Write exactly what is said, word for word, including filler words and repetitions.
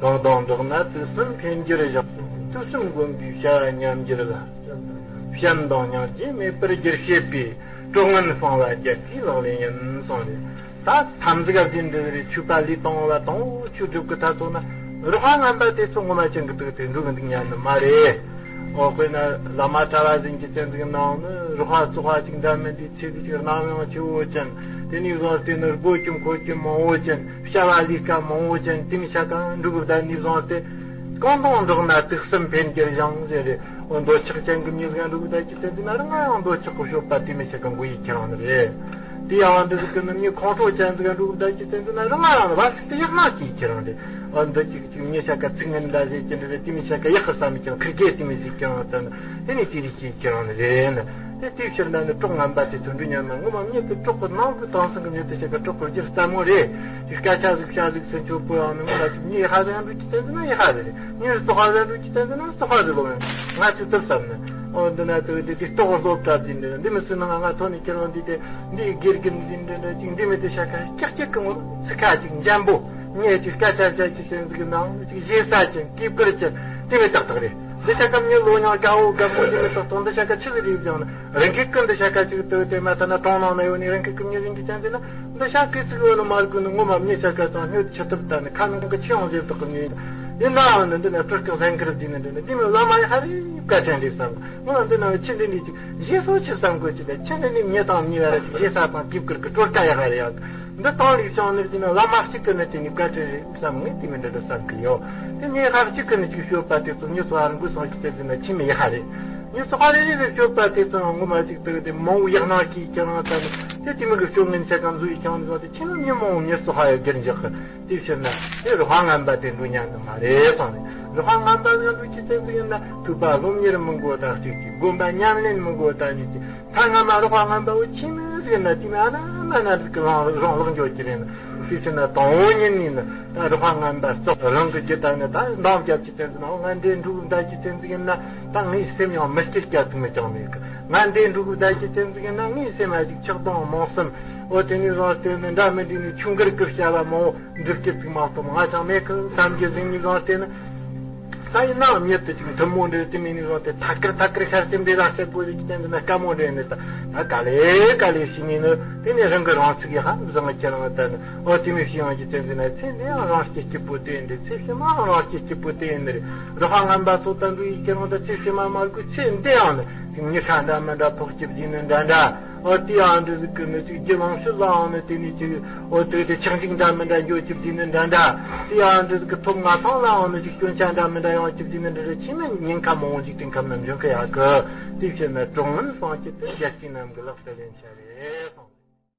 གང་དང་འགྲོགས་ན་དུག་གསུམ་འཕེལ་འགྱུར་ཞིང་། དུག་གསུམ་བསྒོམས་པའི་བྱ་བ་ཉམས་འགྱུར་ལ། བྱམས་དང་སྙིང་རྗེ་མེད་པར་འགྱུར་བྱེད་པའི། གྲོགས་ངན་སྤང་བ་རྒྱལ་སྲས་ལག་ལེན་ཡིན་གསུངས་རེད། ད་ཐམས་ཅད་བདེན་འདྲ་རེད། ཆོས་པ་ལས་དང་བ་དང་ཆོས་སྒྲུབ་ཀྱི་ཐ་ཚོ་ན་རོགས་པ་ངན་པ་དེ་ཚོ་ངོ་མ་ཅན་གྱི་དུག་དེ་འགྲོ་གི་འདུག་ཉན་ནི་མ་རེད། འོ་དཔེར་ན་བླ་མ་གྲྭ་བ་ཟིན་གྱི་ཅན་ཟིག་ནང་ནི་རོགས་པ་ཚོགས་པ་ཅིག་འདྲ་མིན་དེ་ཚེ་གི་ཅིག་རྣམ་གཡེང་ཆེ་བོ་ཅན། དེ་ནས་བཟུང་སྟེ་ནི་སྒོ་ཀྱི་འཁོར་གྱི་མང་བོ་ཅན། བྱ་བ་ལས་ཀ་མང་བོ་ཅན། དེ་མི་ཤ་ཀ་འགྲོ་གི་བསྡད་ནས་བཟུང་སྟེ། གང་དང་འགྲོགས་ན་དུག་གསུམ་འཕེལ་འགྱུར་ཞིང་ཟེར་རེད། འོ་འདོད་ཆགས་ཅན་གྱི་མྱི་ཟིག་འགྲོ་གི་བསྡད་ཀྱི་ཚེ་འདི་ན་རང་ཡང་འདོད་ཆགས་ཀྱི་སྤྱོད་པ་དེ་མི་ཤ་ཀ་འགོ་ཡི་ཁྱེར་འོང་ནི་རེད། དེ་ཡང་འདི་ཟིག་གི་ནི་མྱི་ཁོང་ཁྲོ་ཅན་ཟིག་འགྲོ་གི་བསྡད་ཀྱི་ཚེ་འདི་ན་རང་ཡང་བར་སྲིད་དུ་ཡག་མ་སྐྱེས་ཁྱེར་འོང་རེད། འོ་འདི་ཅིག་ཅིག་མྱི་ཤ་ཀ་ཚིག་ངན་འདྲ་ཟེར་གྱི་འདྲ་རེད། དེ་མི་ཤ་ཀ་ཡག་གི་བསམ་མི་ཀྱང་ཁིར་གེ་དེ་མི་ཟིག་ཀྱང་དོན་དེ་ནི་དེ་རིགས་ཀྱིས་ཀྱང་རེད་ན། དེ་དེའི་ཕྱིར་ན་ནི་གྲོགས་ངན་པ་དེ་ཚོ་འདྲུ་ཉན་ན་ངོ་མ་མྱི་དེ་གྲོགས་ཀྱི་ནང་གི་དེང་སང་གི་མྱི་དེ་ཤ་ཀ་གྲོགས་ཀྱི་རྒྱུ་རྩ་མོ་རེད། དེ་སྐད་ཆ་ཟིག་བཤད་ཟིག་ཟེར་ཆོག་པོ་ཡང་ནི་ངོ་ལ་ཅིག་མྱི་ཡི་ཧ་ཟེར་འགྲོ་གི་བསྟན་ཟིན་ན་ཡི་ཧ་ཟེར་རེད། མྱི་རྩོག་ཧ་ཟེར་འགྲོ་གི་བསྟན་ཟིན་ན་རྩོག་ཧ་ཟེར་ལོ། ང་ཚོས་ཐུབ་བསམ་ནི། འོ་འདི་ན་དེ་དེ་དེ་ལྟོགས་སློབ་གྲྭ་དེ་འདྲ་འདི་མི་སྲིད་ན་ང་ཐོག་ནས་ཁྱེར་འོང་འདི་དེ་འདི་དགེ་རྒན་འདི་འདྲ་འདྲ་ཅིག་འདི་མི་དེ་ཤ་ཀ་ཀྱག་ཀྱག་གི་ངོ་ཚིག་ཁ་ཅིག་འཇམ་པོ། ངས་ཅིག་སྐད་ཆ་བཤད་ཀྱི་ཅན་ཟིག་གི་ནང་ཅིག་ཞེ་ས་ཅན་གུས་བཀུར་ཅན་དེ་མི་ཏག་ཏག་རེད། འདི་ཆ་ཀ་མྱི་ལོ་ཉང་དགའ་བོ་དགའ་མོ་དེ་མི་ཏག་ཏག་འདི་ཆ་ཀ་ཆི་ཟིག་རེད་ཀྱང་ན་རང་གི་ཀུན་འདི་ཆ་ཀ་ཅིག་ལྟོས་དེ་མ་ཐ་ན་གྲོང་ནང་ན་ཡོད་ནི་རང་གི་ཀུན་མྱི་ཟིན་གྱི་ཅན་ཟིག་ན་འདི་ཆ་ཀི་ཚིག་ཡོད་ནི་མ་རྒུ་ནི་ངོ་མ་མྱི་ཆ་ཀ་ཙང་སྨྱོ་ཆི་ཐུབ་ད་ནི་ཁ་ནང་གི་ཆི་ཡང་ཟེར་ཏག་གི་མྱི་ཡིན་ནའང་ནི་འདི་ན་སྤྲུལ་སྐུ་གཟན་ཁུར་བརྗིད་ནི་འདི་ནི་འདི་མི་བླ་མ་ཡི་ཧ་རི་བཀའ་དྲིན་རེད་བསམ་གི་ངོ་མ་འདི་ན་ཆི་འདི་ནི་ཅིག་ཞེ་སོ་ཆི་བསམ་དགོས་ཀྱི་ད་ཆི་འདི་ནི་མྱི་དང་མྱི་བ་ར་ཅིག་ཞེ་ས་དང་གུས་བཀུར་གི་སྤྲོ་དགའ་ཡག་ཧ་རི་ཡག་འདི་དང་ལུགས་བྱུང་ནི་ཡིན་ན་བླ་མ་གཅིག་གི་ནི་དེ་ནི་བཀའ་དྲིན་རེད་བསམ་ངས་དེ་མི་འདྲ་འདྲ་བསམ་གི་ཡོད། དེ་ངས་ཧ་གཅིག་གི་ནི་ཅིག་ཤོད་པ་དེ་ཚོ་མྱི་ཚོ་ཧ་རི་འགུལ་སོང་གི་ཚེ་ཟིན་ན་ཆི་མི་ཡི་ཧ་རེད། མྱི་ཚོ་ཧ་རི་རི་ཤོད་པ་དེ་ཚོ་ངོ་མ་ཅིག་དེ་དེ་མང་བོ་ཡག་ནང་གིས་ཀྱང་ད་ནི་དེ་དེ་མི་གི་ཤོད་ངན་ཆ་གང་འཛུལ་ཡི་ཀྱང་འཛུལ་དེ་ཆི་མི་མྱི་མང་བོ་མྱི་ཚོ་ཧ་ཡོད་རྒྱུར་འཇག་གི་དེ་ཕྱིར་ན་དེ་རུ་ཧ་ངན་པ་དེ་འགྲོ་ཉན་ནི་མ་རེད་སོང་ནས་རུ་ཧ་ངན་པ་ཟིག་འགྲོ་ཅི་ཚེ་ཟིན་ན་ཐུབ་པ་སློབ་གཉེར་མི་དགོས་ད་གཅིག་གི་དགོན་པ་ཉམས་ལེན་མི་དགོས་ད་ནི་ཅི། ཐ་ང་མ་རོགས་པ་ངན་པ་བོ་ཆི་མོ་ཟིག་ན་དེ་མ་ན་མ་ན་ཟིག་གི་རང་རང་ལོག་འཇོག་གི་རེད་ན། དེ་ཕྱིར་ན་དང་བོ་ཉིད་ནས་ན་ད་རོགས་པ་ངན་པ་བཙོག་རང་གི་རྒྱུ་དང་ནི་ད་འདང་རྒྱབ་ཀྱི་བསྟན་ཟིན་ན་ང་འདི་འགྲུག་འདའ་ཀྱི་བསྟན་ཟིན་ན་ད་ངའི་སེམས་ཡང་མི་སྐྱིད་སྐྱ་ཚིག་མི་ཀྱང་མེད་གི། ང་འདི་འགྲུག་འདའ་ཀྱི་བསྟན་ཟིན་ན་ངའི་སེམས་ཨ་ཅིག་ཆགས་སྡང་རྨོངས་སེམས་འོ་དེ་ནས་བཟུང་སྟེ་ནི་འདྲ་མི་འདི་ནི་ཆུང་གར་གི་བྱ་བ་མང་བོ་འགྲུབ་ཀྱི་ཚིག་མ་གཏོགས་ང་ཅང་མེད་གི་བསམ་གྱི་ཟིན་ནས་བཟུང་སྟེ་ནི། ད་ཡིན་ནའང་མྱི་དེ་ཅིག་མཐུན་མོ་འདྲ་དེ་མིན་ནི་བཟོ་དེ་ཐད་ཀར་ཐད་ཀར་ཤར་ཅིག་འདི་ར་སྐྱེ་དགོས་ཟིག་གི་སྟེང་དུ་ན་དཀའ་མོ་འདྲ་ཡིན་ནི་ད་ད་ག་ལེ་ག་ལེ་ཞིག་ཡིན་ནི་དེ་ནི་རང་གི་རང་ཚུགས་ཡག་ཧ་བཟང་ངི་ཁྱེད་རང་ད་ནི་འོ་དེ་མི་ཤི་ཡང་གི་སྟེང་དུ་ན་ཚེ་འདི་ཡང་རང་སྐྱེ་སྐྱིད་པོ་དེ་ཡིན་འདི་ཚེ་ཕྱི་མ་རང་སྐྱེ་སྐྱིད་པོ་དེ་ཡིན་ནི་རེད། རོགས་པ་ངན་པ་ཚོ་ད་འདུ་ཡི་ཁྱེད་རང་ད་ཚེ་ཕྱི་མ་མ་དགོས་ཚེ་འདི་ཡང་ནི་ཅིག་མྱི་ཁ་འདྲ་མི་འདྲ་ཕོག་སྐྱིད་ཀྱི་ནི་འདྲ་འདྲ། ཨོ་དེ་ཡང་འདྲ་ཟིག་གི་ནི་ཅིག་རྒྱུ་ལོངས་སྤྱོད་ལའང་ནི་དེ་ནི་ཅིག་ཨོ་དེ་དེ་ཆག་འཇིག་འདྲ་མི་འདྲ་འགྱོ་ཅིག་དེ་ནི་འདྲ་འདྲ། དེ་ཡང་འདྲ་ཟིག་གི་ཐོབ་ང་ཐང་ལའང་ནི་ཅིག་སྐྱོན་ཆ་འདྲ་མི་འདྲ་ཡོང་ཅིག་དེ་ནི་འདྲ་འདྲ་ཆི་མོ་ཉེན་ཁ་མང་བོ་ཅིག་དེ་ཁམས་ན་འབྱུང་གི་ཡག་གི། དེ་ཕྱིར་ན་གྲོགས་ངན་སྤང་བྱེད་དེ་རྒྱལ་སྲས་རྣམས་ཀྱི་ལག་ཏུ་ལེན་བྱ་རེད་གསུངས།